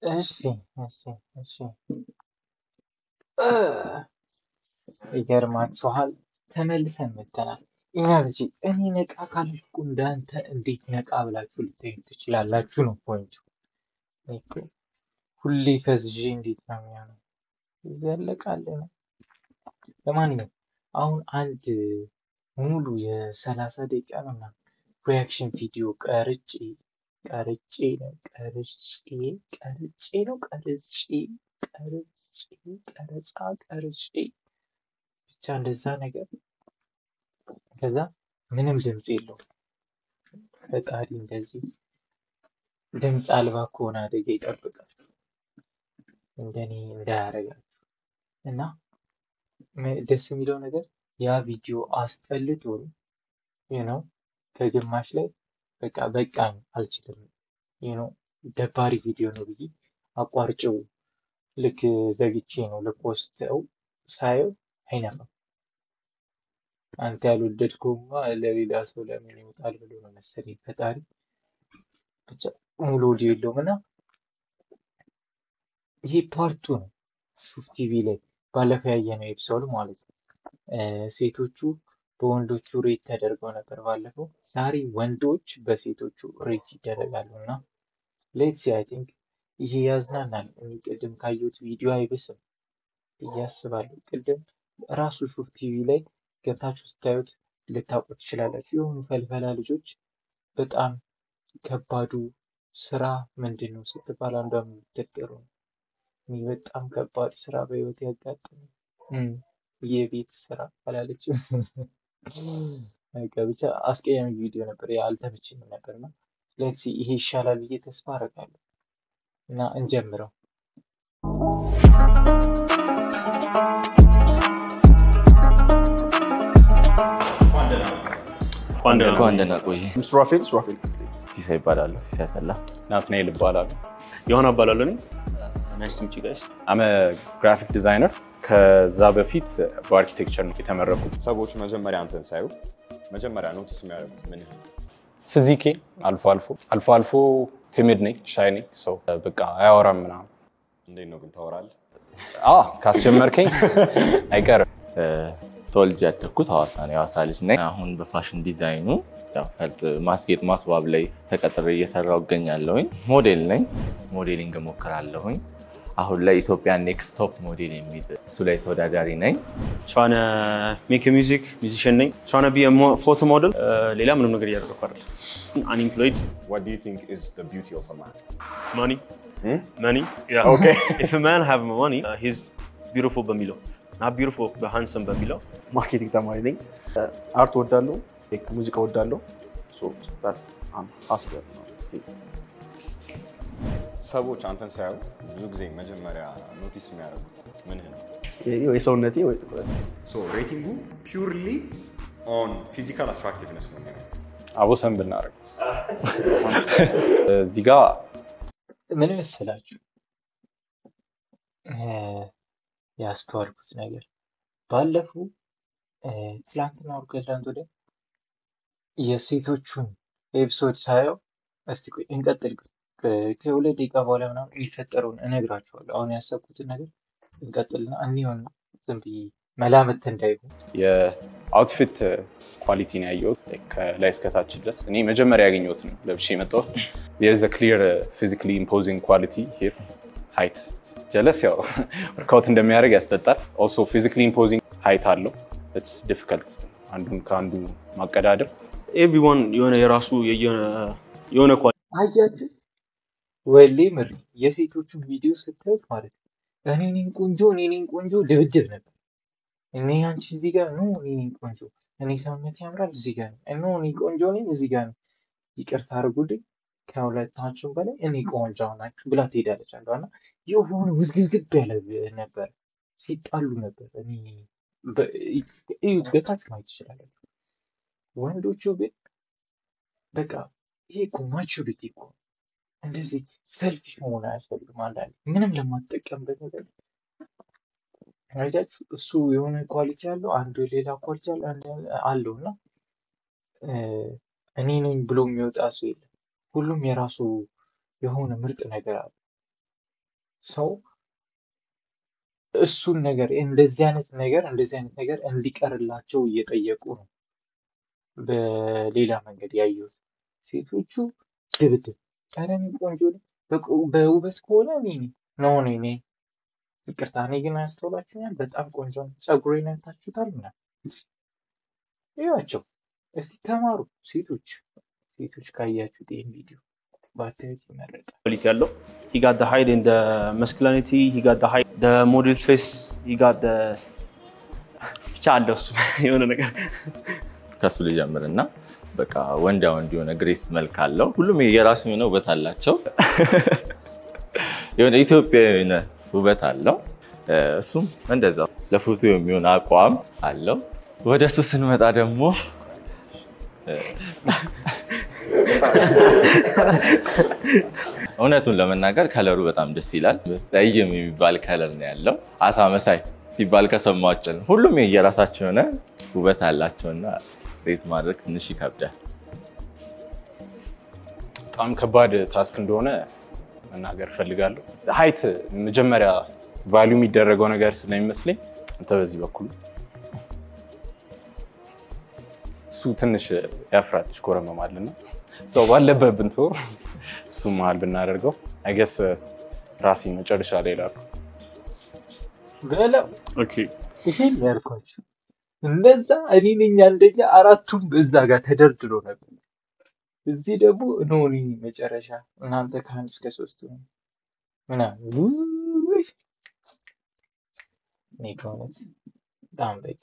እሺ፣ ይገርማችኋል፣ ተመልሰን መጥተናል። Energy፣ እኔ ነቃ ካልኩ እንዳንተ እንዴት ነቃ ብላችሁ ልታዩ ትችላላችሁ ነው point ኡ። እኔ እኮ ሁሌ ፈዝዤ እንዴት ነው የሚሆነው? ይዘለቃል ነው። ለማንኛውም አሁን አንድ ሙሉ የ30 ደቂቃ ነው ምናምን reaction ቪዲዮ ቀርጬ ነው ቀርጬ ነው ቀርጬ ቀርጬ ቀረጻ ቀርጬ ብቻ እንደዛ ነገር። ከዛ ምንም ድምፅ የለውም። ፈጣሪ እንደዚህ ድምፅ አልባ ከሆነ አደጋ ይጠብቃችሁ፣ እንደኔ እንዳያረጋችሁ። እና ደስ የሚለው ነገር ያ ቪዲዮ አስጠልቶ ነው፣ ከግማሽ ላይ በቃ በቃኝ አልችልም ደባሪ ቪዲዮ ነው ብዬ አቋርጬው ልክ ዘግቼ ነው ል post ው ሳየው አይነፋም። አንተ ያልወደድከውማ ለሌላ ሰው ለምን ይወጣል ብሎ ነው መሰለኝ ፈጣሪ። ብቻ ሙሉ ኦዲዮ የለውም። እና ይሄ part two ነው፣ ሹፍ ቲቪ ላይ ባለፈው ያየነው episode ማለት ነው። ሴቶቹ በወንዶቹ rate ተደርገው ነበር ባለፈው። ዛሬ ወንዶች በሴቶቹ rate ይደረጋሉ። እና let's see፣ I think ይሄ ያዝናናል። እኔ ቅድም ካየሁት ቪዲዮ አይብስም ብዬ አስባለሁ። ቅድም ራሱ ሹፍ ቲቪ ላይ ገብታችሁ ስታዩት ልታውቁ ትችላላችሁ። የሆኑ ፈልፈላ ልጆች በጣም ከባዱ ስራ ምንድን ነው ስትባል አንዷ የምትጠሩ ነው። እኔ በጣም ከባድ ስራ በህይወት ያጋጠመኝ የቤት ስራ አላለችም። በቃ ብቻ አስቀያሚ ቪዲዮ ነበር፣ ያ አልተመቸኝም ነበር። እና let's see፣ ይሄ ይሻላል ብዬ ተስፋ አደርጋለሁ። እና እንጀምረው። እንኳን ደህና እንኳን ደህና ቆየ። ሱራፌል፣ ሱራፌል ክፍሌ። ሲሳይ ይባላለሁ። ሲሳይ ሰላ። ናትናኤል እባላለሁ። ዮሐና እባላለሁ እኔ። Nice to meet you guys. I'm a graphic designer። ከዛ በፊት በ architecture ነው የተመረኩት። ሰዎች መጀመሪያ አንተን ሳዩ መጀመሪያ notice የሚያደርጉት ምን? Physique ኤ፣ አልፎ አልፎ timid ነኝ፣ shy ነኝ። ሰው በቃ አያወራም ምናምን። እንዴት ነው ግን፣ ታወራለህ? ካስጀመርከኝ አይቀርም። ተወልጄ ያደግኩት ሐዋሳ ነው። የሐዋሳ ልጅ ነኝ። አሁን በ fashion design ኡ ያው ፈርጥ ማስጌጥ ማስዋብ ላይ ተቀጥሬ እየሰራሁ እገኛለሁኝ። ሞዴል ነኝ። Modeling እሞክራለሁኝ። አሁን ላይ Ethiopia Next Top Model የሚል እሱ ላይ ተወዳዳሪ ነኝ። Tryna make music፣ musician ነኝ። Tryna be photo model። ሌላ ምንም ነገር እያደረኩ አይደለም። Unemployed. What do you think is the beauty of a man? Money. Hmm? Money, yeah. If a man have money, he's beautiful በሚለው፣ not beautiful but handsome በሚለው። Marketing ተማሪ ነኝ። Art ወዳለሁ፣ ሙዚቃ ወዳለሁ። Hustler ነው። ሰዎች አንተን ሳያዩ ብዙ ጊዜ መጀመሪያ notice የሚያደርጉት ምንህ ነው? የሰውነቴ ወይ ጥቁረት። So rating ኡ purely on physical attractiveness ነው የሚሆነው። አቦሰን ብናደርግ እዚህ ጋር ምን መሰላችሁ ያስተዋልኩት ነገር፣ ባለፈው ትላንትና ወር ከትላንት ወዲያ የሴቶቹን episode ሳየው፣ እስቲ ቆይ እንቀጥል፣ ከ2 ደቂቃ በኋላ ምናምን የሚፈጠረውን እነግራችኋለሁ። አሁን ያሰብኩትን ነገር እንቀጥልና እንየውና ዝም ብዬ መላምት እንዳይሆን። የ outfit quality ነው ያየሁት፣ like ከላይ እስከታች ድረስ። እኔ መጀመሪያ ያገኘሁት ነው ለብሼ የመጣሁት። There's a clear physically imposing quality here። Height፣ ጀለስ ያው workout እንደሚያደርግ ያስጠጣል። Also physically imposing height አለው። It's difficult አንዱን ከአንዱ ማቀዳደም። Everyone የሆነ የራሱ የሆነ አያችሁ፣ ወሌ ምር የሴቶቹን ቪዲዮ ስታዩት ማለት ነው፣ እኔ ነኝ ቆንጆ፣ እኔ ነኝ ቆንጆ ድብድብ ነበር። እኔ አንቺ እዚህ ጋር ነው፣ እኔ ነኝ ቆንጆ፣ እኔ ሰውነት ያምራል እዚህ ጋር ነው፣ እኔ ቆንጆ ነኝ እዚህ ጋር ነው። ይቅርታ አድርጉልኝ፣ ከሁለታችሁም በላይ እኔ ቆንጆ ናችሁ ብላ ትሄዳለች አንዷ። እና የሆነ ውዝግብግብ ያለ ነበር፣ ሲጣሉ ነበር። እኔ እዩት፣ ገብታችሁ ማየት ትችላላችሁ። ወንዶቹ ግን በቃ ይሄ እኮ maturity እኮ ነው። እንደዚህ selfish መሆን አያስፈልግም። አንዳንዴ ምንም ለማትጠቀምበት ነገር አያችሁ፣ እሱ የሆነ quality አለው፣ አንዱ ሌላ quality አለው፣ አንዱ አለው። እና እኔ ነኝ ብሎ የሚወጣ ሰው የለም። ሁሉም የራሱ የሆነ ምርጥ ነገር አለ። ሰው እሱን ነገር እንደዚህ አይነት ነገር እንዲቀርላቸው እየጠየቁ ነው። በሌላ መንገድ ያየሁት ሴቶቹ ድብድብ፣ ኧረ እኔ ቆንጆ ነኝ፣ በውበት ከሆነ እኔ ነኝ፣ no፣ እኔ ነኝ፣ ይቅርታ፣ እኔ ግን አስተውላችሁኛል፣ በጣም ቆንጆ ነኝ፣ ፀጉሬን አይታችሁታል ምናምን። እዩዋቸው እስቲ ተማሩ ሴቶች። ሴቶች ካያችሁት ይህን ቪዲዮ ባታዩት ይመረጣል። Quality ያለው። He got the height and the masculinity, he got the height, the model face, he got the ብቻ አለው እሱ የሆነ ነገር። ከሱ ልጀምርና በቃ ወንዳ ወንድ የሆነ grace መልክ አለው። ሁሉም የራሱ የሆነ ውበት አላቸው። የሆነ ኢትዮጵያዊ የሆነ ውበት አለው። እሱም እንደዛ ለፎቶ የሚሆን አቋም አለው። ወደ እሱ ስንመጣ ደግሞ እውነቱን ለመናገር color ኡ በጣም ደስ ይላል። ጠይም የሚባል color ነው ያለው። አሳ መሳይ ሲባል ከሰማችሁ ሁሉም የራሳቸው የሆነ ውበት አላቸውና rate ማድረግ ትንሽ ይከብዳል። በጣም ከባድ task እንደሆነ መናገር እፈልጋለሁ። Height መጀመሪያ value የሚደረገው ነገር ስለሚመስለኝ አንተ በዚህ በኩል፣ እሱ ትንሽ ያፍራል፣ ይሽኮረመማል እና ሰው ባለበት ብንተወው እሱ መሀል ብናደርገው I guess ራሴ መጨረሻ ላይ ይላሉ። በለው። Okay. ይሄን ያልኳቸው እነዛ እኔ ነኝ አንደኛ፣ አራቱም እዛ ጋር ተደርድሮ ነበር። እዚህ ደግሞ no፣ እኔ መጨረሻ፣ እናንተ ከአንድ እስከ ሶስት ነው ምናምን። ውይ፣ እኔ ከእውነት በጣም በቃ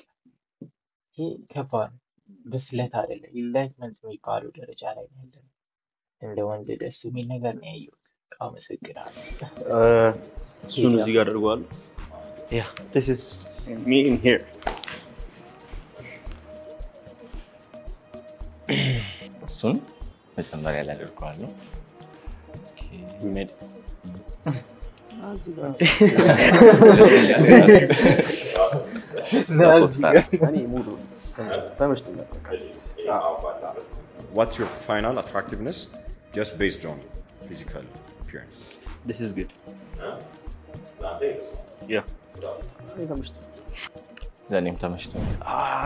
ይሄ ከባድ ነው። ብስለት አይደለም፣ enlightenment የሚባለው ደረጃ ላይ ነው ያለነው። እንደ ወንድ ደስ የሚል ነገር ነው ያየሁት። አመሰግናለሁ። እሱን እዚህ ጋር አድርገዋለሁ። Yeah, this is me in here. እሱን መጀመሪያ ላይ አደርገዋለሁ። We made it. እዚህ ጋር እና እዚህ ጋር እኔ ሙሉ ተመችቶኛል። በቃ What's your final attractiveness just based on physical appearance? This is good. Yeah. እኔ ተመችቶኛል። ለእኔም ተመችቶኛል።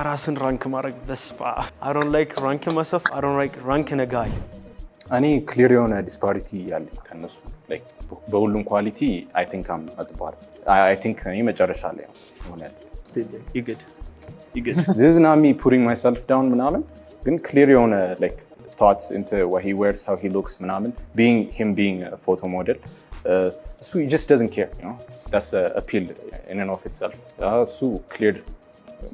ራስን rank ማድረግ በስመ አብ። I don't like ranking myself. I don't like ranking a guy. እኔ clear የሆነ disparity ያለኝ ከነሱ። Like በሁሉም quality I think I'm at bottom. I think እኔ መጨረሻ ላይ ነው መሆን ያለብኝ። Stay there. You good. You good. This is not me putting myself down ምናምን፣ ግን clear የሆነ like thoughts into what he wears, how he looks ምናምን, being him, being a photo model, እሱ he just doesn't care. That's a appeal in and of itself. እሱ clear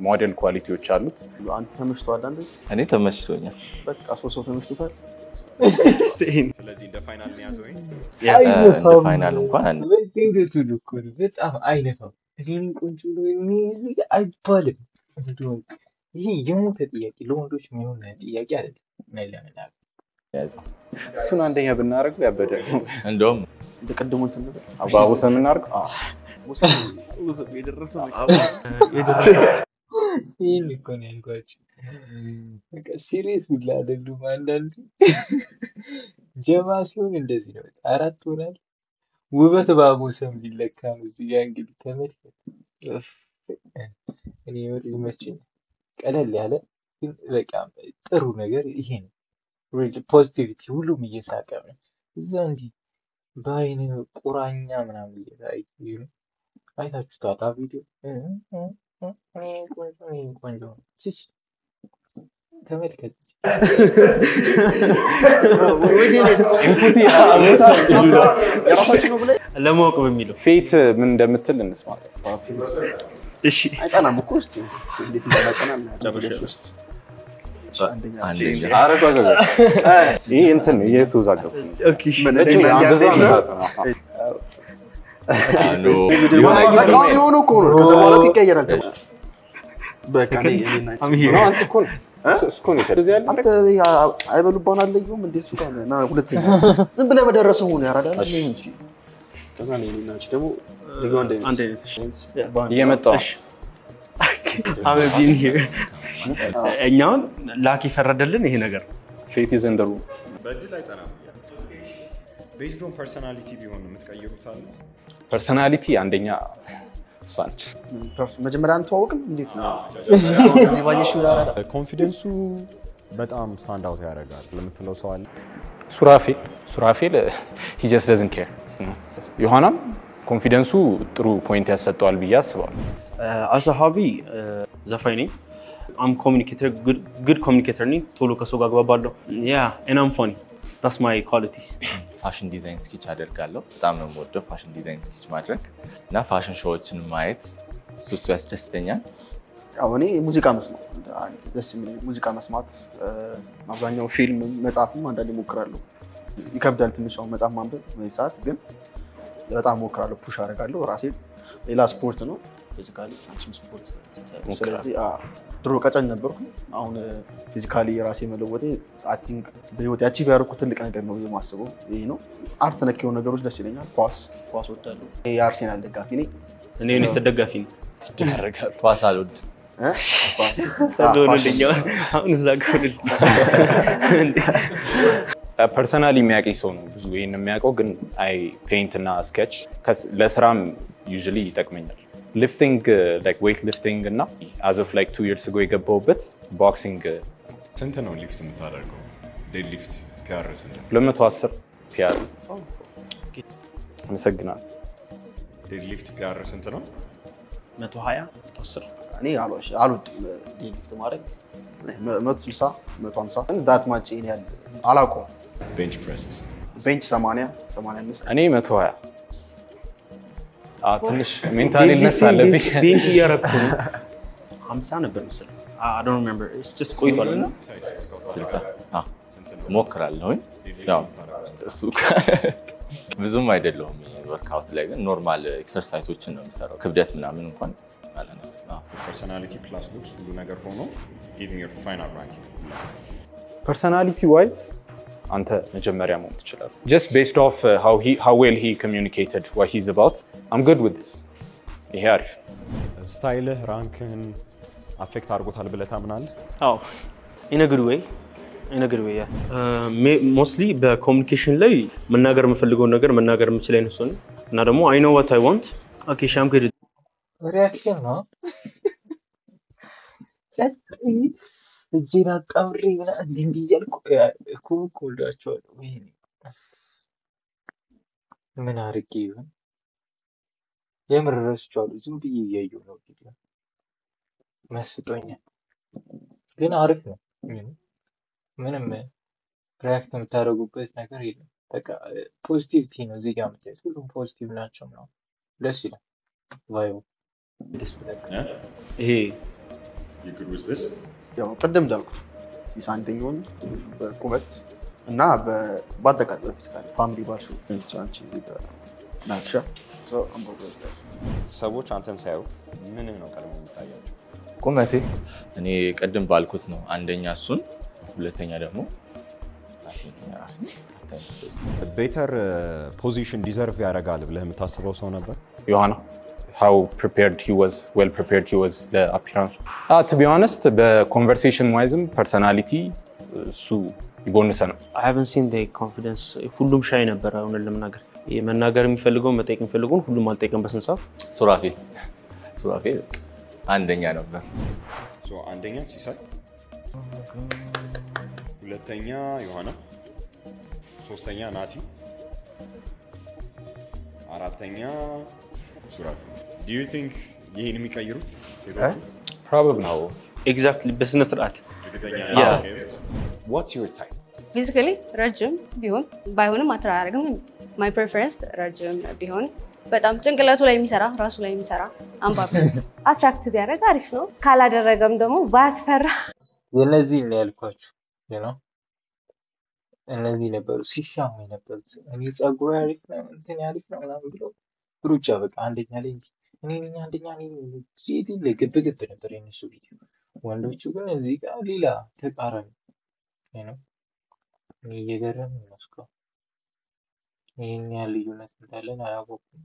model quality ዎች አሉት። አንተ ተመችቶሃል? አንተስ? እኔ ተመችቶኛል። በቃ ሶስት ሰው ተመችቶታል። Stay in. ስለዚህ እንደ final እንያዘው ይሄን? እንደ final እንኳን ድንገቱን እኮ ነው። በጣም አይነፋም። እኔም ቆንጆ ነው የሚይዝ አይባልም። እንደው ይሄ የሞተ ጥያቄ፣ ለወንዶች የሚሆን ጥያቄ አይደለም። እውነት ለመናገር ያዘው። እሱን አንደኛ ብናደርገው ያበደ ነው። እንደውም እንደ ቅድሙ እንትን ነበር። በአቡሰ የምናደርገው የደረሰው ይህን እኮ ነው ያልኳቸው። በቃ serious ሁላ አይደሉም። አንዳንዱ ጀማ ሲሆን እንደዚህ ነው። በቃ አራት ሆናል። ውበት በአቦሰም ሊለካ ነው። እዚህ ጋ እንግዲህ ተመልከት። እፍ፣ እኔ የምር ይመቸኛል። ቀለል ያለ ግን በቃ ጥሩ ነገር ይሄ ነው። Positivity፣ ሁሉም እየሳቀ ነው። እዛ እንዲህ በአይን ቁራኛ ምናምን እየታየ ነው። አይታችሁታል ቪዲዮ። እኔ ቆንጆ፣ እኔ ቆንጆ ትሽ ተመልከት። Input የራሳችን ነው ብለህ ለማወቅ በሚለው። Fate ምን እንደምትል እንስማ። እሺ። አይጸናም እኮ፣ እስኪ እንዴት እንደማይጸና እናያለን። ጨርሻለሁ። ሶስት አንደኛ። አንደኛ። ኧረ ቆይ ቆይ ቆይ። ይህ እንትን ነው እየተወዛገብኩ ነው። Okay. ምን እጅ እኔ እንደዛ እንዲያዘኝ ነው? መታት ነው። No. በቃ አሁን የሆነ እኮ ነው። ከዛ በኋላ እኮ ይቀየራል። በቃ እኔ እኔና I'm here. ነው፣ አንተ እኮ ነው እሱ እኮ ነው እንደዚህ ያለ። አንተ አይበሉባን አለየውም እንዴ? እሱ ጋር ና ሁለተኛ፣ ዝም ብለህ በደረሰው ሆነ ያራዳል እሺ። እንጂ። ከዛ እኔ እኔና አንቺ ደግሞ ልዩ አንድ አይነት። አንድ አይነት፣ እሺ። እየመጣሁ ነው። እሺ። I'm being here. እኛውን luck የፈረደልን ይሄ ነገር ነው። Fate is in the room. በእድል አይጸናም። Based on personality ቢሆን የምትቀይሩት አለ? Personality አንደኛ እሷ ነች። መጀመሪያ አንተዋወቅም? እንዴት ነው እዚህ ባየሽው ያራዳ? Confidence ኡ በጣም stand out ያደርጋል ለምትለው ሰው አለ? ሱራፌል he just doesn't care። ዮሐናም confidence ኡ ጥሩ point ያሰጠዋል ብዬ አስባለሁ። As a hobby ዘፋኝ ነኝ። I'm communicator፣ good communicator ነኝ። ቶሎ ከሰው ጋር አግባባለሁ። Yeah, and I'm funny, that's my qualities። Fashion design sketch አደርጋለሁ። በጣም ነው የምወደው fashion design sketch ማድረግ እና fashion show ዎችን ማየት፣ እሱ ያስደስተኛል። ያው እኔ ሙዚቃ መስማት ደስ የሚለኝ፣ ሙዚቃ መስማት፣ አብዛኛው ፊልም፣ መጽሐፍም አንዳንዴ እሞክራለሁ። ይከብዳል ትንሽ አሁን መጽሐፍ ማንበብ በዚህ ሰዓት፣ ግን በጣም እሞክራለሁ፣ push አደርጋለሁ ራሴን። ሌላ ስፖርት ነው physically፣ አንቺም ስፖርት። ስለዚህ ድሮ ቀጨን ነበርኩ። አሁን physically የራሴ መለወጤ I think በህይወት achieve ያደረኩት ትልቅ ነገር ነው ብዬ የማስበው ይሄ ነው። Art ነክ የሆኑ ነገሮች ደስ ይለኛል። ኳስ እወዳለሁ። የአርሴናል ደጋፊ ነኝ። እኔ ዩናይትድ ደጋፊ ነኝ። ትደረጋል። ኳስ አልወድም። እ? ኳስ ሆንልኝ አሁን እዛ ጋር ሆንልኝ እንዴ። Personally የሚያውቀኝ ሰው ነው ብዙ ይሄን የሚያውቀው፣ ግን I paint እና sketch ለስራም usually ይጠቅመኛል። Lifting, like weight lifting እና as of like 2 years ago የገባሁበት boxing። ስንት ነው ሊፍት የምታደርገው? Deadlift PR ስንት ነው? 210 PR። አመሰግናለሁ። Deadlift PR ስንት ነው? 120፣ 110። እኔ አልዋሽ አልወድም deadlift ማድረግ፣ 160፣ 150 that much ይሄን ያህል አላውቀውም። Bench press? Bench 80፣ 85። እኔ 120። ትንሽ mentally illness አለብኝ። Bench እያረኩ ነው። 50 ነበር መሰለኝ። I don't remember, it's just ቆይቷል እና 60 እሞክራለሁኝ። ያው እሱ ብዙም አይደለሁም workout ላይ፣ ግን normal exercise ኦችን ነው የምሰራው። ክብደት ምናምን እንኳን አላነሳም። አዎ። Personality plus looks ሁሉ ነገር ሆኖ give me your final ranking። Personality wise አንተ መጀመሪያ መሆን ትችላለህ። Just based off how well he communicated what he's about, I'm good with this። ይሄ አሪፍ። Style ህ rank ህን affect አድርጎታል ብለህ ታምናለህ? አዎ፣ in a good way, in a good way, yeah። Mostly በ communication ላይ መናገር የምፈልገውን ነገር መናገር የምችል አይነት ሰው ነኝ እና ደግሞ I know what I want, okay, ሻም good። Reaction ነው። ጸጥ ብዬ እጄን አጣምሬ ምናምን እንዲህ እንዲህ እያልኩ እኮ እወዳቸዋለሁ። ወይኔ ምን አድርጌ ይሆን? የምር ረስቼዋለሁ። ዝም ብዬ እያየሁ ነው ቪዲዮ፣ መስጦኛል። ግን አሪፍ ነው። ምንም react የምታደርጉበት ነገር የለም። በቃ positivity ነው እዚህ ጋር የምታዩት። ሁሉም positive ናቸው ምናምን፣ ደስ ይላል vibe ኡ። ይሄ You good with this? ያው ቅድም እንዳልኩት ሲስ አንደኛውን በቁመት እና በአጠቃላይ በ physical family ባልሽው አንቺ እዚህ ጋር ናትሻ። So I'm good with that. ሰዎች አንተን ሳያዩ ምንህ ነው ቀድሞ የሚታያቸው? ቁመቴ። እኔ ቅድም ባልኩት ነው። አንደኛ እሱን፣ ሁለተኛ ደግሞ ራሴን ራሴን። Better position deserve ያደርጋል ብለህ የምታስበው ሰው ነበር? ዮሐና፣ how prepared he was, well prepared he was ለ appearance ኡ። To be honest በ conversation wise ም personality እሱ ይቦንሰ ነው። I haven't seen the confidence። ሁሉም shy ነበረ። እውነት ለመናገር መናገር የሚፈልገውን መጠየቅ የሚፈልገውን ሁሉም አልጠየቅም በስንት ሰዓት። ሱራፌል አንደኛ ነበር። So አንደኛ ሲሳይ፣ ሁለተኛ ዮሐና፣ ሶስተኛ ናቲ፣ አራተኛ ሱራፌል። Do you think ይሄን የሚቀይሩት ሴቶቹ? Probably. አዎ። Exactly፣ በስነ ስርዓት። እርግጠኛ Yeah. ነህ? What's your type? Physically ረጅም ቢሆን ባይሆንም matter አያደርግም። My preference ረጅም ቢሆን፣ በጣም ጭንቅላቱ ላይ የሚሰራ፣ ራሱ ላይ የሚሰራ፣ አንባቢ። Attract ቢያደርግ አሪፍ ነው። ካላደረገም ደግሞ ባያስፈራ። የእነዚህ ነው ያልኳችሁ ነው። እነዚህ ነበሩ ሲሻሙ የነበሩት። እኔ ፀጉሬ አሪፍ ነው፣ እንትን አሪፍ ነው ምናምን ብለው ሩጫ በቃ አንደኛ ላይ እንጂ እኔ ነኝ አንደኛ፣ እኔ ነኝ፣ የሌለ ግብ ግብ ነበር የእነሱ ቪዲዮ። ወንዶቹ ግን እዚህ ጋር ሌላ ተቃራኒ ነው። እኔ እየገረመኝ ነው እስካሁን ይህን ያህል ልዩነት እንዳለን አላወኩም።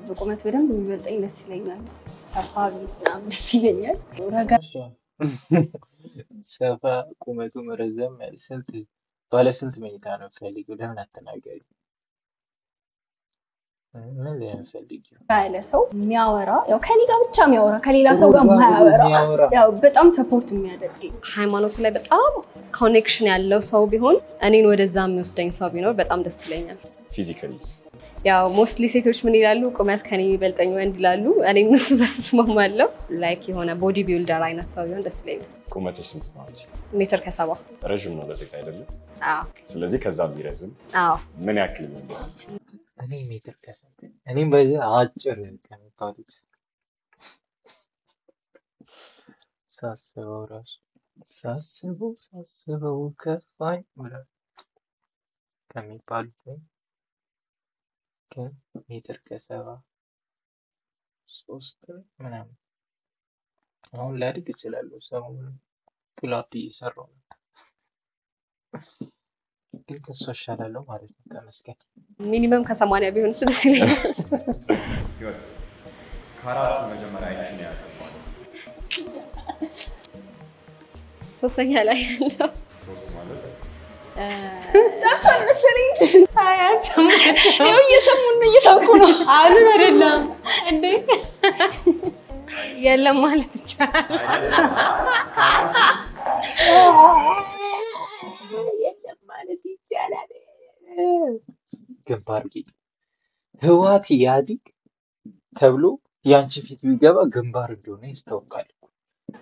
በቁመት በደንብ የሚበልጠኝ ደስ ይለኛል። ሰፋ ቢል ምናምን ደስ ይለኛል። ረጋ ሰፋ ቁመቱ መረዘም ስንት ባለ ስንት መኝታ ነው የምትፈልጊው? ለምን አትናገሪ? ምን ላይ ነው የምትፈልጊው? ያለ ሰው የሚያወራ፣ ያው ከኔ ጋር ብቻ የሚያወራ፣ ከሌላ ሰው ጋር ብሎ የማያወራ፣ የሚያወራ፣ ያው በጣም support የሚያደርገኝ። ሃይማኖቱ ላይ በጣም connection ያለው ሰው ቢሆን፣ እኔን ወደዛ የሚወስደኝ ሰው ቢኖር በጣም ደስ ይለኛል። Physically? ያው mostly ሴቶች ምን ይላሉ? ቁመት ከኔ የሚበልጠኝ ወንድ ይላሉ። እኔም እሱ በስማማለሁ። Like የሆነ body builder አይነት ሰው ቢሆን ደስ ይለኛል። ቁመትሽ ስንት ነው አንቺ? ሜትር ከ70። ረዥም ነው ለሴት አይደለም? አዎ። ስለዚህ ከዛ ቢረዝም አዎ። ምን ያክል ቢሆን ደስ ይልሽ? እኔ ሜትር ከስንት? እኔም በዚህ አጭር ከሚባሉት ሳስበው ራሱ ሳስበው ሳስበው ከፋኝ ብሏል ከሚባሉት ነኝ። ግን ሜትር ከ73 ምናምን። አሁን ላድግ እችላለሁ። ሰሞኑን pull up እየሰራሁ ነው። ግን ከእሷ እሻላለሁ ማለት ነው። ተመስገን። Minimum ከ80 ቢሆን እሱ ደስ ይለኛል። ህይወት፣ ከአራቱ መጀመሪያ አይንሽን የያዘው ማለት ነው? ሶስተኛ ላይ ያለው። ሶስት ማለት? ጠፍቷል መሰለኝ። ያው እየሰሙን ነው፣ እየሳቁ ነው። አሉን አይደለም እንዴ? የለም ማለት ይቻላል። የለም ማለት ይቻላል። ግንባር ጌጥ ህወሓት ኢህአዴግ ተብሎ የአንቺ ፊት ቢገባ ግንባር እንደሆነ ያስታውቃል።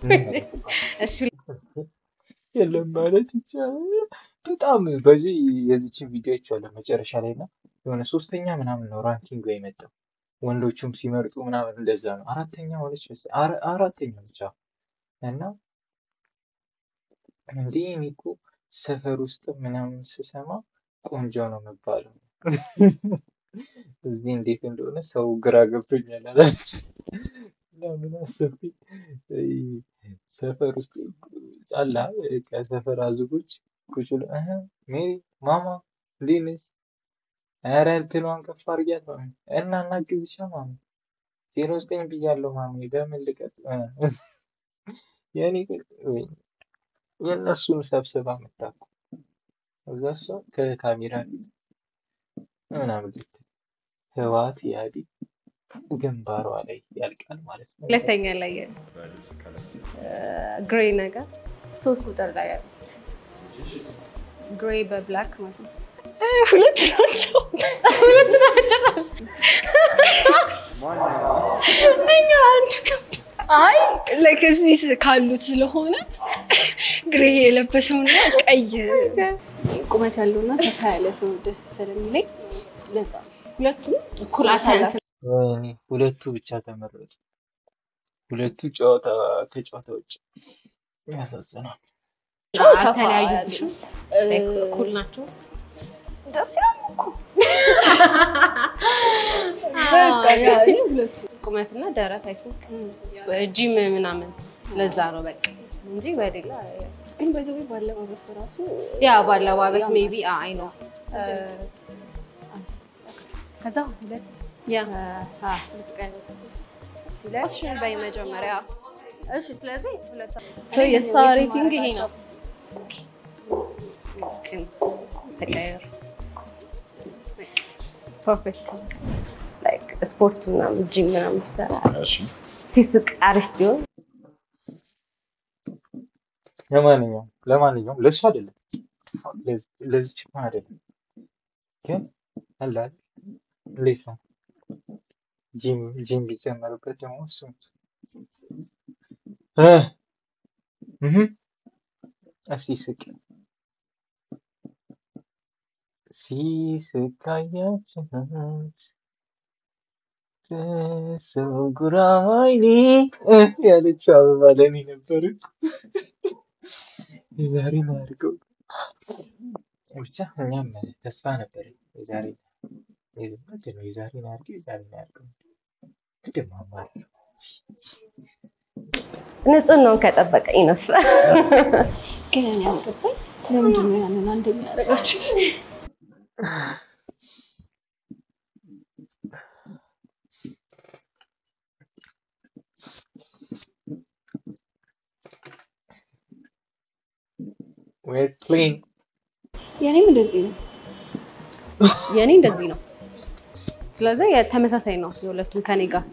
ምን ያደርግባል? እሺ። የለም ማለት ይቻላል። በጣም በዚህ የዚችን ቪዲዮ አይቼዋለሁ መጨረሻ ላይ እና የሆነ ሶስተኛ ምናምን ነው ranking ላይ የመጣው። ወንዶቹም ሲመርጡ ምናምን እንደዛ ነው። አራተኛ ሆነች መሰለኝ፣ አራተኛ ብቻ። እና እንዴ እኔ እኮ ሰፈር ውስጥ ምናምን ስሰማ ቆንጆ ነው የምባለው። እዚህ እንዴት እንደሆነ ሰው ግራ ገብቶኛል አላለች። እና ምን አሰብኩኝ፣ ሰፈር ውስጥ አላ ከሰፈር አዝጎች ቁጭ ብለው "እህ፣ ሜሪ ማማ እንዴት ነሽ? ኧረ እንትኗን ከፍ አድርጊያት ማሚ እና እናግዝሻ ማሚ 09 ብያለሁ ማሚ በምን ልቀጥ?" የኔ ወይ የእነሱን ሰብስባ መጣ እኮ። እዛ እሷ ከካሜራ ፊት ምናምን ልትል ህወሓት ኢህአዴግ ግንባሯ ላይ ያልቃል ማለት ነው። ሁለተኛ ላይ ያለው። በልብስ ቀለም? Gray ነገር። 3 ቁጥር ላይ ያለው፣ gray በ black ማለት ነው። ሁለት ናቸው፣ ሁለት ናቸው። ጭራሽ እኛ አንዱ ከብዶ አይ like እዚህ ካሉት ስለሆነ gray የለበሰውና ቀይ ቁመት ያለውና ሰፋ ያለ ሰው ደስ ስለሚለኝ ለዛ ነው። ሁለቱም እኩል አላት። ወይኔ ሁለቱ ብቻ ተመረጡ። ሁለቱ ጨዋታ ከጨዋታ ውጭ፣ ያሳዝናል። ሰፋ አልተለያዩብሽም? ያሉ። Like እኩል ናቸው። ደስ ይላል እኮ በቃ yeah እኔ ሁለቱ ቁመትና ደረት I think gym ምናምን ለዛ ነው በቃ እንጂ በሌላ ግን by the way ባለባበስ ራሱ Yeah ባለባበስ ያምራል። Maybe I know። ከዛ ሁለት Yeah. ሁለት እሱን በይ መጀመሪያ። እሺ፣ ስለዚህ ሁለት So የእሷ rating ይሄ ነው። ግን ተቀየሩ። Perfect። Like ስፖርት ምናምን ጂም ምናምን ቢሰራ፣ እሺ። ሲስቅ አሪፍ ቢሆን። ለማንኛውም ለእሱ አይደለም፣ ለዚች እንኳን አይደለም፣ ግን አለ አይደል እንዴት ነው ጂም ቢጨመርበት ደግሞ እሱ እ እህ ሲስቅ ሲስቅ ካያችሁት ሰው ጉራማይሌ ያለችው አበባ ለኔ ነበረች። የዛሬን አድርገው ብቻ እኛም ተስፋ ነበር። የዛሬ ምንድን ነው? የዛሬን አድርገው፣ የዛሬን አድርገው ምንድን ነው አማርኛው? ንጽህናውን ከጠበቀ enough። ግን እኔ ያልገባኝ ለምንድን ነው ያንን አንደኛ ያደረጋችሁት? We're clean. የኔም እንደዚህ ነው። የኔ እንደዚህ ነው። ስለዚህ ተመሳሳይ ነው የሁለቱም ከኔ ጋር።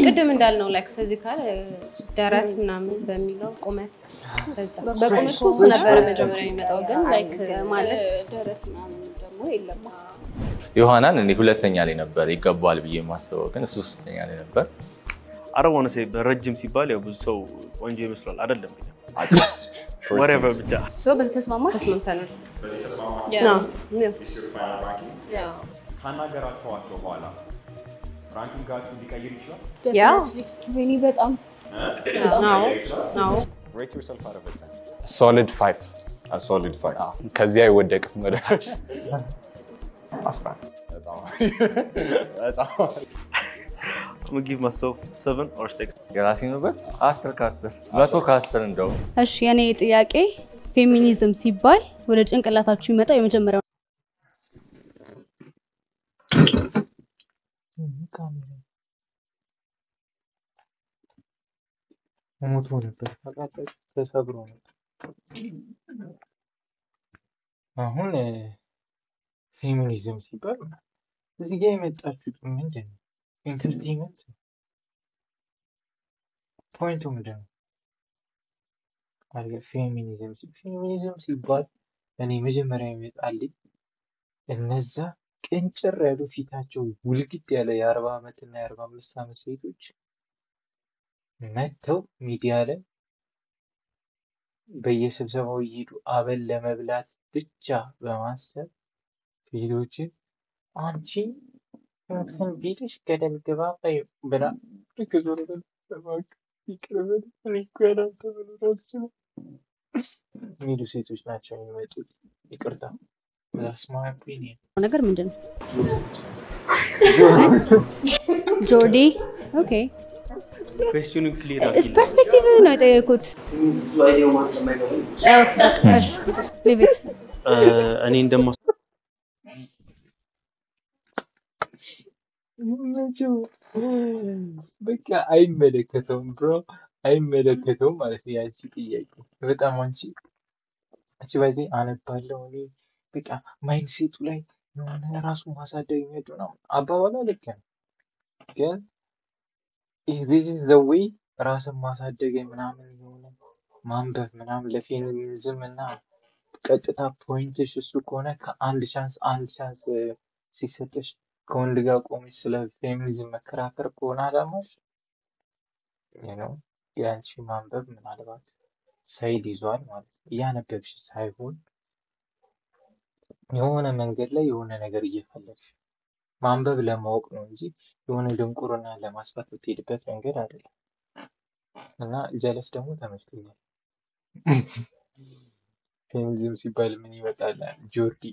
ቅድም እንዳልነው like physical ደረት ምናምን በሚለው ቁመት፣ በዛ በቁመት እኮ እሱ ነበረ መጀመሪያ የሚመጣው፣ ግን like ማለት ደረት ምናምን ደግሞ የለም። ዮሐናን እኔ ሁለተኛ ላይ ነበር ይገባዋል ብዬ የማስበው፣ ግን እሱ ሶስተኛ ላይ ነበር። I don't wanna say በረጅም ሲባል ያው ብዙ ሰው ቆንጆ ይመስላል። አይደለም፣ whatever ብቻ። So በዚህ ተስማማ? ተስማምተናል። በዚህ ተስማማችሁ? Yeah. Is your final ranking? ካናገራችኋቸው በኋላ ranking ኣችሁ ሊቀይር ይችላል? Yeah. ወይኔ በጣም። እ? አዎ። ሊቀይር ይችላል? አዎ። Rate yourself out of a 10. Solid 5. A solid 5. ከዚያ አይወደቅም ወደ ታች። 11። በጣም በጣም። I'm gonna give myself 7 or 6. የራሴን ውበት 10 ከ10፣ 100 ከ10 እንደው። እሺ፣ የኔ ጥያቄ ፌሚኒዝም ሲባል ወደ ጭንቅላታችሁ የሚመጣው የመጀመሪያው ካሜራ ሞቶ ነበር ታውቃለህ፣ ተሰብሮ ነበር። አሁን ፌሚኒዝም ሲባል እዚህ ጋር የመጣችሁት ምንድን ነው? Entertainment ነው። Point ኡ ምንድን ነው? አድርገህ ፌሚኒዝም ሲባል እኔ መጀመሪያ የሚመጣልኝ እነዛ ቅንጭር ያሉ፣ ፊታቸው ውልግድ ያለ የ40 ዓመት እና የ45 ዓመት ሴቶች መጥተው ሚዲያ ላይ በየስብሰባው እየሄዱ አበል ለመብላት ብቻ በማሰብ ሴቶችን አንቺ እንትን ቢልሽ ገደል ግባ በይው ብላ ልክ ዞር በል እባክህ ይቅር በል፣ እኔ እኮ ያላንተ መኖር አልችልም የሚሉ ሴቶች ናቸው የሚመጡት። ይቅርታ፣ that's my opinion። ነገር ምንድን ነው? ጆርዲ፣ okay። Question ኑ clear። Perspective ነው የጠየኩት። እሺ፣ leave it። እኔ እንደማ መቼው በቃ አይመለከተውም bro፣ አይመለከተውም ማለት ነው። የአንቺ ጥያቄ በጣም አንቺ ባይዜ አነባለሁ እኔ በቃ mindset ኡ ላይ የሆነ ራሱ ማሳደግ የሚወድ ምናምን አባባሏ ልክ ነው፣ ግን this is the way ራስን ማሳደግ ምናምን የሆነ ማንበብ ምናምን ለፌሚኒዝም እና ቀጥታ point ሽ እሱ ከሆነ ከአንድ chance አንድ chance ሲሰጥሽ ከወንድ ጋር ቆመሽ ስለ ፌሚኒዝም መከራከር ከሆነ አላማሽ ነው፣ የአንቺ ማንበብ ምናልባት side ይዟል ማለት ነው። እያነበብሽ ሳይሆን የሆነ መንገድ ላይ የሆነ ነገር እየፈለግሽ፣ ማንበብ ለማወቅ ነው እንጂ የሆነ ድንቁርና ለማስፋት የምትሄድበት መንገድ አይደለም። እና ጀለስ ደግሞ ተመችቶኛል። ፌሚኒዝም ሲባል ምን ይመጣል? ጆርዲ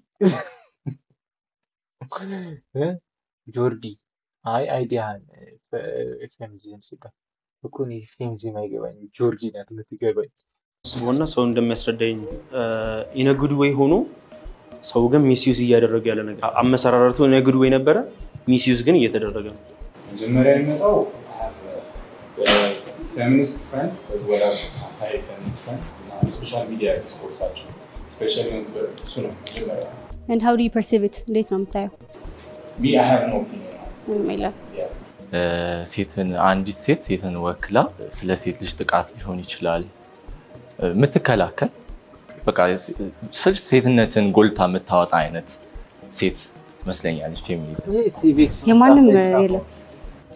እ? ጆርዲ፣ አይ idea ህን ፌሚኒዝም ሲባል እኮ እኔ ፌሚኒዝም አይገባኝም። ጆርዲ ናት የምትገባኝ። ስቦና ሰው እንደሚያስረዳኝ in a good way ሆኖ ሰው ግን misuse እያደረገ ያለ ነገር፣ አመሰራረቱ in a good way ነበረ፣ misuse ግን እየተደረገ ነው። መጀመሪያ የሚመጣው feminist friends as well as anti-feminist friends እና social media discourse ኣቸው especially እሱ ነው መጀመሪያ። And how do you perceive it? እንዴት ነው የምታየው? Me, I have no opinion. ምንም የለም። ሴትን፣ አንዲት ሴት ሴትን ወክላ ስለ ሴት ልጅ ጥቃት ሊሆን ይችላል የምትከላከል፣ በቃ ስል ሴትነትን ጎልታ የምታወጣ አይነት ሴት ትመስለኛለች ፌሚኒዝም። ይህ civics የማንም መጽሐፍ ላይ የለም።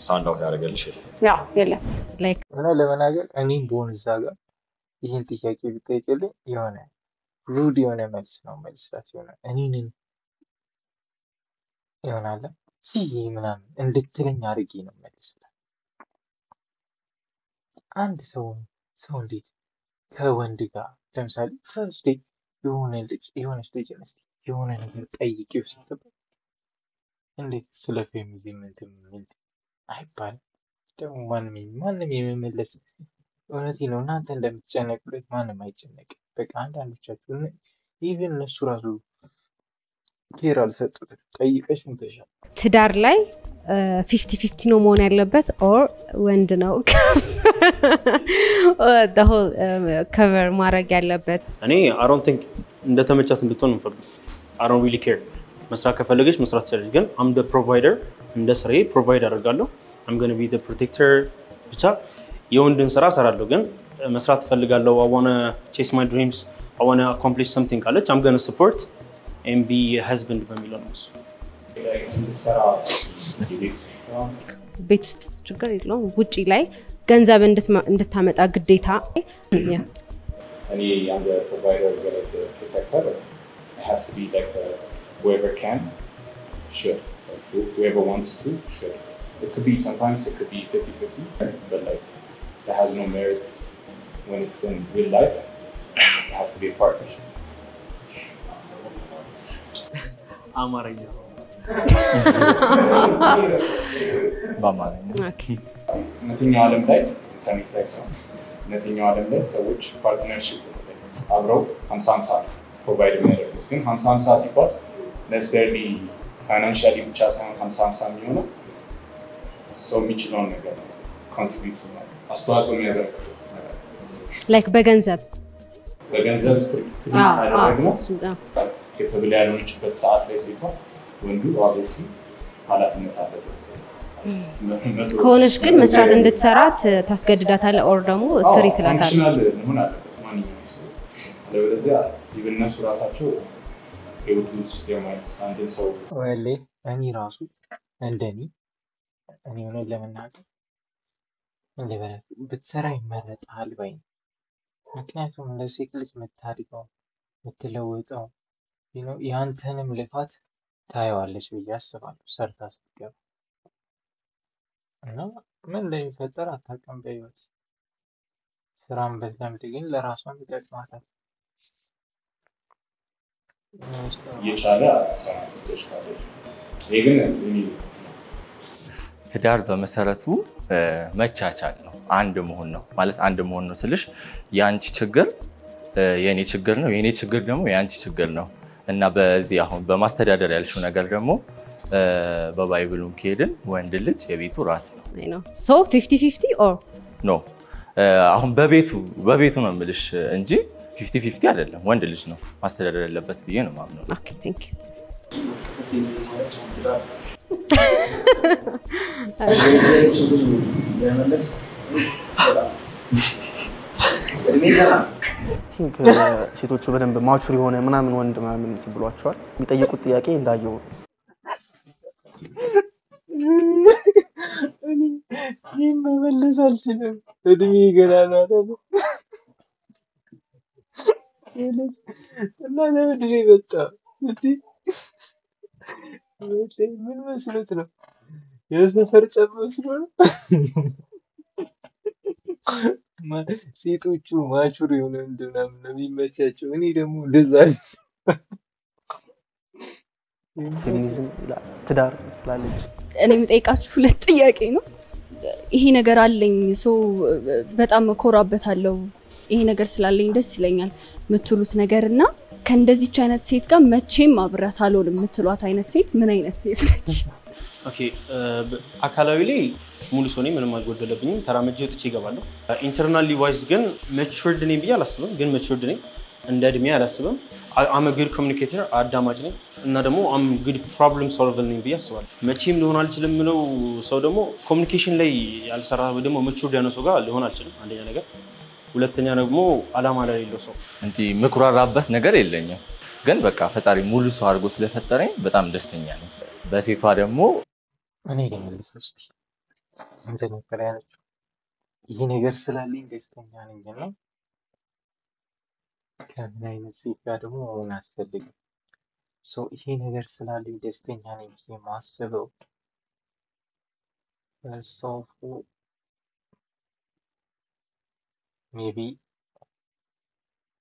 Stand out ያደረገልሽ የለም? ያው የለም። Like እና ለመናገር እኔም ብሆን እዛ ጋር ይህን ጥያቄ ቢጠይቅልኝ የሆነ rude የሆነ መልስ ነው መልስላት፣ የሆነ እኔንን ይሆናል ቺ ምናምን እንድትለኝ አድርጌ ነው መልስላት። አንድ ሰው እንዴት ከወንድ ጋር ለምሳሌ first date የሆነ ልጅ የሆነች ልጅ እስኪ የሆነ ነገር ጠይቂው ስትባል እንዴት ስለ ፌሚኒዝም እንትን ምን አይባልም። ደግሞ ማንም የመመለስ፣ እውነቴን ነው፣ እናንተ እንደምትጨነቁለት ማንም አይጨነቅም። በቃ አንዳንዶቻችሁ even እነሱ ራሱ care አልሰጡትም። ጠይቀሽ ሙተሻል። ትዳር ላይ 50-50 ነው መሆን ያለበት or ወንድ ነው cover ማድረግ ያለበት? እኔ I don't think እንደተመቻት እንድትሆን እንፈልግ። I don't really care። መስራት ከፈለገች መስራት ትችላለች። ግን I'm the provider፣ እንደ ስራዬ provide አደርጋለሁ። I'm gonna be the protector። ብቻ የወንድን ስራ እሰራለሁ። ግን መስራት እፈልጋለሁ፣ I wanna chase my dreams፣ I wanna accomplish something ካለች I'm gonna support and be husband በሚለው ነው እሱ። ቤት ውስጥ ችግር የለውም። ውጪ ላይ ገንዘብ እንድታመጣ ግዴታ yeah። እኔ I'm the provider as well as the protector. It has to be like whoever can should. Like whoever wants to should. It could be, sometimes it could be 50-50, but like that has no merit when it's in real life. It has to be a partnership. አማርኛ። በአማርኛ። Okay። እውነተኛው ዓለም ላይ፣ ኢንተርኔት ላይ ሳይሆን እውነተኛው ዓለም ላይ ሰዎች partnership አብረው 50-50 provide የሚያደርጉት፣ ግን 50-50 ሲባል necessarily financially ብቻ ሳይሆን 50-50 የሚሆነው ሰው የሚችለውን ነገር contribute አስተዋጽኦ የሚያበረክተው ነገር። Like በገንዘብ። በገንዘብ strict ካደረግነው capable ያልሆነችበት ሰዓት ላይ ሴቷ ወንዱ obviously ኃላፊነት አለበት። ከሆነች ግን መስራት እንድትሰራ ታስገድዳታለህ or ደግሞ ስሪ ትላታለህ። Functional መሆን አለበት ማንኛውም ሰው። አለበለዚያ even እነሱ ራሳቸው they would lose their minds አንድን ሰው። ወሌ እኔ ራሱ እንደኔ እኔ እውነት ለመናገር እንደበላችሁ ብትሰራ ይመረጣል ባይ ነኝ። ምክንያቱም ለሴት ልጅ የምታድገው የምትለወጠው ያንተንም ልፋት ታየዋለች ብዬ አስባለሁ ሰርታ ስትገባ፣ እና ምን እንደሚፈጠር አታውቅም በህይወት። ስራን ብትለምድ ግን ለራሷም ይጠቅማታል። እኔ እሱ ነው የማስበው። እየቻለ አትሰራም ትችላለች። ይሄ ግን እኔ ትዳር በመሰረቱ መቻቻል ነው፣ አንድ መሆን ነው። ማለት አንድ መሆን ነው ስልሽ የአንቺ ችግር የእኔ ችግር ነው፣ የእኔ ችግር ደግሞ የአንቺ ችግር ነው። እና በዚህ አሁን በማስተዳደር ያልሽው ነገር ደግሞ በ Bible ኡም ከሄድን ወንድ ልጅ የቤቱ ራስ ነው። So 50-50 or No፣ አሁን በቤቱ ነው የምልሽ እንጂ 50-50 አይደለም። ወንድ ልጅ ነው ማስተዳደር ያለበት ብዬ ነው የማምነው። Okay, thank you። ፌሚኒዝም ማለት ትዳር ጥያቄዎችን ብዙ ለመመለስ በጣም እድሜ ገና ነው። Think ሴቶቹ በደንብ mature የሆነ ምናምን ወንድ ምናምን እንትን ብሏቸዋል። የሚጠይቁት ጥያቄ እንዳየው ነው። እኔ ይህን መመለስ አልችልም። እድሜ ገና ነው አይደለ? እና ለምንድን ነው የመጣው? እንዴ? ምን መስሎት ነው? የሰፈር ጸብ መስሎ ነው? ሴቶቹ mature የሆነ ወንድ ምናምን ነው የሚመቻቸው። እኔ ደግሞ እንደዛ ፌሚኒዝም ይላል፣ ትዳር ትላለች። እኔ የምጠይቃችሁ ሁለት ጥያቄ ነው። ይሄ ነገር አለኝ፣ so በጣም እኮራበታለሁ፣ ይሄ ነገር ስላለኝ ደስ ይለኛል የምትሉት ነገር እና ከእንደዚች አይነት ሴት ጋር መቼም አብሬያት አልሆንም የምትሏት አይነት ሴት ምን አይነት ሴት ነች? Okay፣ አካላዊ ላይ ሙሉ ሰው ነኝ፣ ምንም አልጎደለብኝም። ተራምጄ ወጥቼ እገባለሁ። Internally wise ግን matured ነኝ ብዬ አላስብም፣ ግን matured ነኝ፣ እንደ እድሜ አላስብም። I'm good communicator፣ አዳማጭ ነኝ እና ደግሞ I'm good problem solver ነኝ ብዬ አስባለሁ። መቼም ሊሆን አልችልም የምለው ሰው ደግሞ communication ላይ ያልሰራ ወይ ደግሞ matured ያልሆነ ሰው ጋር ሊሆን አልችልም። አንደኛ ነገር፣ ሁለተኛ ደግሞ አላማ ለሌለው ሰው። እንጂ ምኩራራበት ነገር የለኝም። ግን በቃ ፈጣሪ ሙሉ ሰው አድርጎ ስለፈጠረኝ በጣም ደስተኛ ነኝ። በሴቷ ደግሞ እኔ ልመልስ እስቲ። እንትን ነበር ያለችው፣ ይህ ነገር ስላለኝ ደስተኛ ነኝ እና ከምን አይነት ሴት ጋር ደግሞ መሆን አትፈልግም? So ይሄ ነገር ስላለኝ ደስተኛ ነኝ ብዬ ማስበው ሰው maybe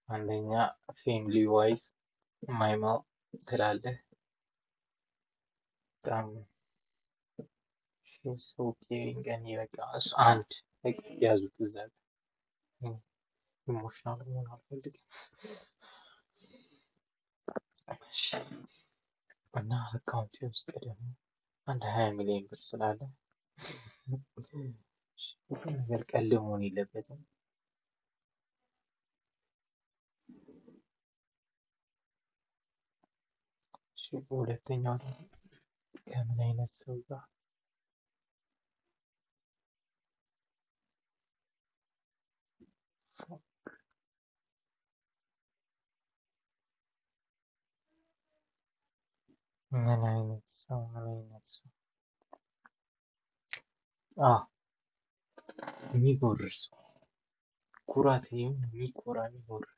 አንደኛ family wise my mom ትላለህ። በጣም so caring። እኔ በቃ እሱ አንድ በቃ ያዙት እዛ ጋር። Emotional መሆን አልፈልግም። እሺ፣ እና account ኤ ውስጥ ደግሞ አንድ 20 ሚሊዮን ብር ስላለ እሺ፣ ሁሉም ነገር ቀልድ መሆን የለበትም። ሁለተኛው ደግሞ ከምን አይነት ሰው ጋር ምን አይነት ሰው ምን አይነት ሰው አ የሚጎርር ሰው፣ ኩራት ይሁን የሚኮራ የሚጎርር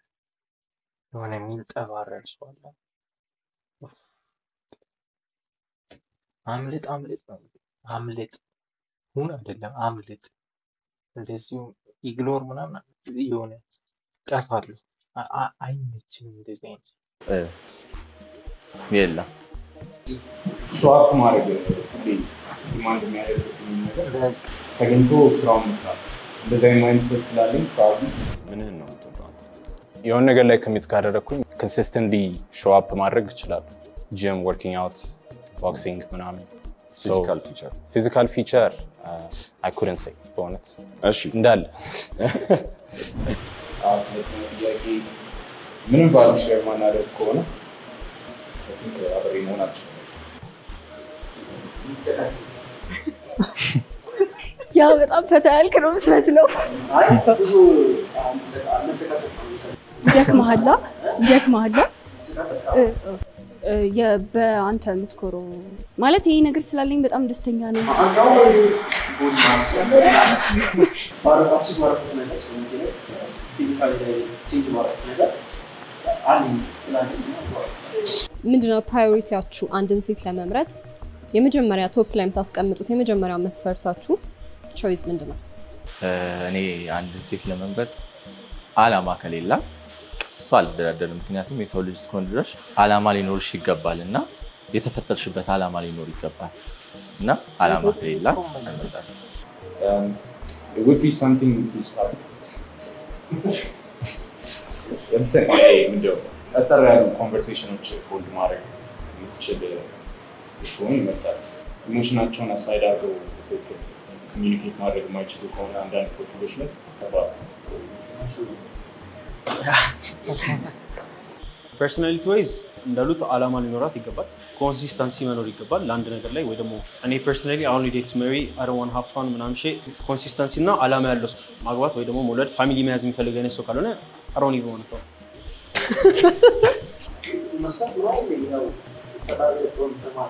የሆነ የሚንጠባረር ሰው አለ። ኡፍ፣ አምልጥ አምልጥ ነው፣ አምልጥ ሁን አይደለም አምልጥ። እንደዚሁ ignore ምናምን የሆነ ጠፋሉ። አይመችም እንደዚህ አይነት። የለም። Show up ማድረግ፣ ሁሌ demand የሚያደርጉትን ነገር ተገኝቶ ስራውን መስራት፣ እንደዚህ አይነት mindset ስላለኝ probably። ምንህን ነው የምትወደው አንተ? የሆነ ነገር ላይ commit ካደረግኩኝ consistently show up ማድረግ እችላለሁ። Gym፣ working out፣ boxing ምናምን። Physical feature? Physical feature I couldn't say በእውነት። እሺ። እንዳለ። ሁለተኛው ጥያቄ ምንም value share ማናደርግ ከሆነ I think አብሬ መሆን አልችልም። ያ በጣም ፈታ ያልክ ነው የምትመስለው። ብዙ ይደክምሃል፣ ይደክምሃል። በአንተ የምትኮረው ማለት ይሄ ነገር ስላለኝ በጣም ደስተኛ ነኝ። ባረቃችን ባረኩት ነገር ሰውነቴ ላይ physically ላይ change ባረኩት ነገር አለኝ ስላለኝ። ምንድነው priority ያችሁ? አንድን ሴት ለመምረጥ የመጀመሪያ top ላይ የምታስቀምጡት የመጀመሪያው መስፈርታችሁ choice ምንድን ነው? እኔ አንድን ሴት ለመምረጥ አላማ ከሌላት እሱ አልደራደርም። ምክንያቱም የሰው ልጅ እስከሆን ድረስ አላማ ሊኖርሽ ይገባል እና የተፈጠርሽበት አላማ ሊኖር ይገባል እና አላማ ከሌላት አልመርጣትም። It would be something to start እንትን ይሄ ምንድን ነው ጠጠር ያሉ conversation ኦች hold ማድረግ የምትችል ብትሆን ይመርጣል። Emotion ኣቸውን aside አድርገው በትክክል communicate ማድረግ የማይችሉ ከሆነ አንዳንድ topic ኦች ላይ ከባድ ነው። Personality wise እንዳሉት አላማ ሊኖራት ይገባል። Consistency መኖር ይገባል ለአንድ ነገር ላይ፣ ወይ ደግሞ እኔ personally አሁን date, marry, I don't want have fun ምናምን ሼ consistency እና አላማ ያለው ሰው፣ ማግባት ወይ ደግሞ መውለድ family መያዝ የሚፈልግ አይነት ሰው ካልሆነ I don't even want to። መስራት ምናምን ያው ፈጣሪ የሰጠውን ተማር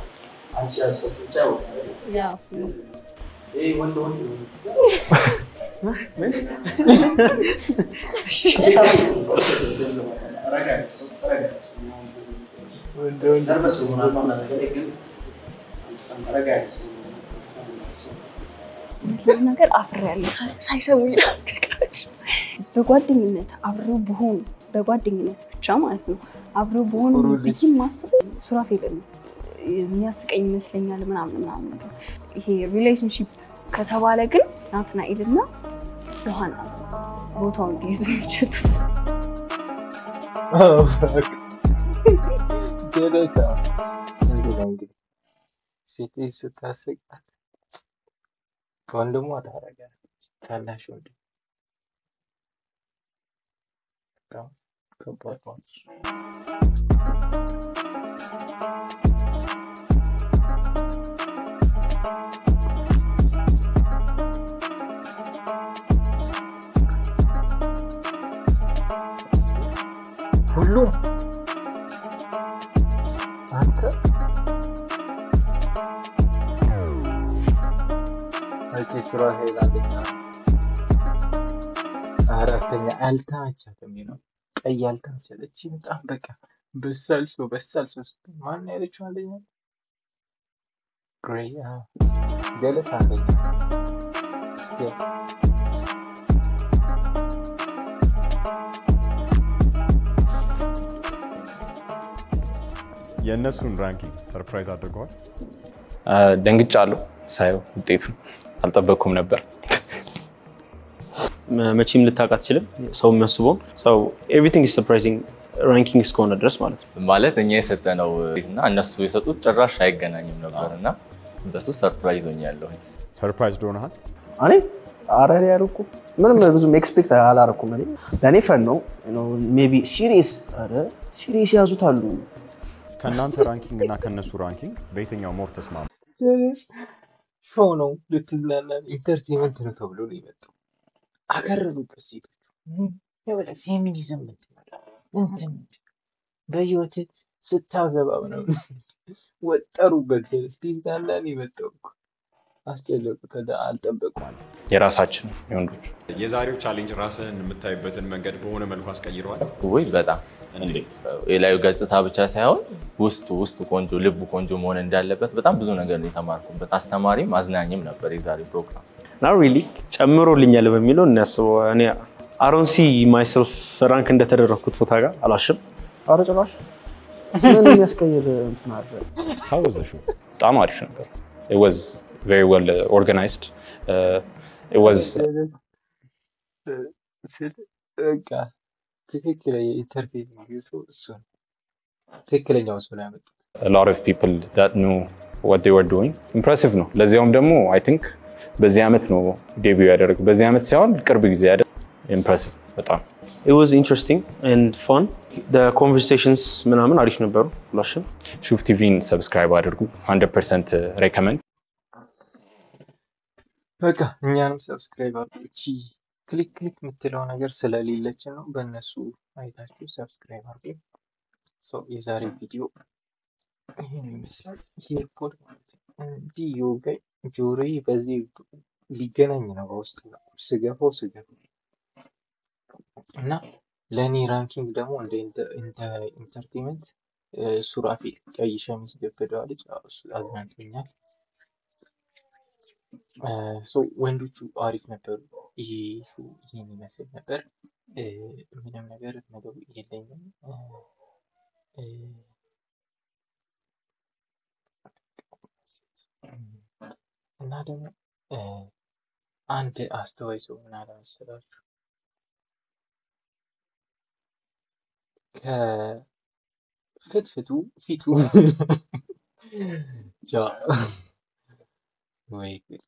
አንቺ ያሰብሽው ብቻ አይሆንም አይደለ? Yeah፣ እሱ ነው። ይሄ ወንድ ወንድ ነው። ረጋ ያለ ሰው፣ ረጋ ያለ ሰው፣ nervous ይሆናሉ አንዳንድ ነገር ላይ፣ ግን ረጋ ያለ ሰው። እውነት ለመናገር አፍሬያለሁ። ሳይሰሙኝ ነው ነገራቸው። በጓደኝነት አብሬው ብሆን፣ በጓደኝነት ብቻ ማለት ነው፣ አብሬው ብሆን ብዬ የማስበው ሱራፌልን ነው። የሚያስቀኝ ይመስለኛል ምናምን ምናምን ነገር። ይሄ relationship ከተባለ ግን ናትናኤልና ዮሐና ቦታውን ሊይዙ የሚችሉት። ገለታ እንዲህ ነው እንግዲህ ሴት ልጅ ስታስቃት ከወንድሟ ታደርጋለች። ታናሽ ወንድም በጣም ከባድ ነው። ሁሉም አንተ okay፣ ሱራፌል አንደኛ፣ አራተኛ አልተመቻትም ነው ቀይ አልተመቻት። እቺ በጣም በቃ በሳል ሰው፣ በሳል ሰው ስትል ማን ነው ያለችው? አንደኛ ግሬይ ገለታ አንደኛ። የእነሱን ranking surprise አድርገዋል። ደንግጫለሁ ሳየው ውጤቱን፣ አልጠበቅኩም ነበር። መቼም ልታውቅ አትችልም። ሰው የሚያስበውን ሰው everything is surprising ranking እስከሆነ ድረስ ማለት ነው። ማለት እኛ የሰጠነው እና እነሱ የሰጡት ጭራሽ አይገናኝም ነበር እና በሱ surprise ሆኛለሁ። Surprise ሆነሃል? እኔ ኧረ እኔ አልኩም፣ ምንም ብዙም expect አላረኩም። እኔ ለእኔ fun ነው። Maybe serious፣ ኧረ serious ያዙት አሉ። ከእናንተ ranking እና ከእነሱ ranking በየትኛው more ተስማሙ? Show ነው፣ ልትዝናና entertainment ነው ተብሎ ነው የመጣው። አከረሩበት ሴቶቹ። የበለ ፌሚኒዝም ምንድን ነው? እንትን ምንድን ነው? በህይወት ስታገባ ምናምን ወጠሩበት። ሊዝናና ነው የመጣው እኮ። አስጨነቁት። አልጠበቁም። የራሳችን የወንዶች የዛሬው challenge ራስህን የምታይበትን መንገድ በሆነ መልኩ አስቀይረዋል? ውይ በጣም። እንዴት? የላዩ ገጽታ ብቻ ሳይሆን ውስጡ ቆንጆ፣ ልቡ ቆንጆ መሆን እንዳለበት በጣም ብዙ ነገር ነው የተማርኩበት። አስተማሪም አዝናኝም ነበር የዛሬው ፕሮግራም። Not really፣ ጨምሮልኛል በሚለው እናያስበው። እኔ I don't see myself rank እንደተደረግኩት ቦታ ጋር አላሽም። ኧረ ጭራሽ ምን የሚያስቀይር እንትን አለ? How was the show? በጣም አሪፍ ነበር። It was very well organized. It was በቃ ትክክለኛ entertaining ሰው እሱ ነው። ትክክለኛው ሰው ነው ያመጡት። A lot of people that knew what they were doing. Impressive ነው። ለዚያውም ደግሞ I think በዚህ ዓመት ነው debut ያደረገው። በዚህ ዓመት ሳይሆን ቅርብ ጊዜ አይደል? Impressive በጣም። It was interesting and fun. The conversations ምናምን አሪፍ ነበሩ። አላሽም። ሹፍ ቲቪን subscribe አድርጉ። 100% recommend። በቃ እኛንም subscribe አድርጉ። እቺ click click የምትለው ነገር ስለሌለች ነው። በእነሱ አይታችሁ subscribe አድርጉ። So የዛሬው ቪዲዮ ይህን ይመስላል። Earpod ማለት ነው። እንዲህ የወጋኝ ጆሮዬ በዚህ ሊገናኝ ነው በውስጥ በኩል ስገፋው ስገፋው። እና ለእኔ ranking ደግሞ እንደ entertainment ሱራፌል ቀይ ሸሚዝ ገበደዋ ልጅ፣ አዎ፣ እሱ አዝናንቶኛል። So ወንዶቹ አሪፍ ነበሩ። ይሄ show ይሄን ይመስል ነበር። ምንም ነገር ምለው የለኝም። እና ደግሞ አንድ አስተዋይ ሰው ምን አለ መሰላችሁ? ከፍትፍቱ ፊቱ ቻው። ወይ ጉድ!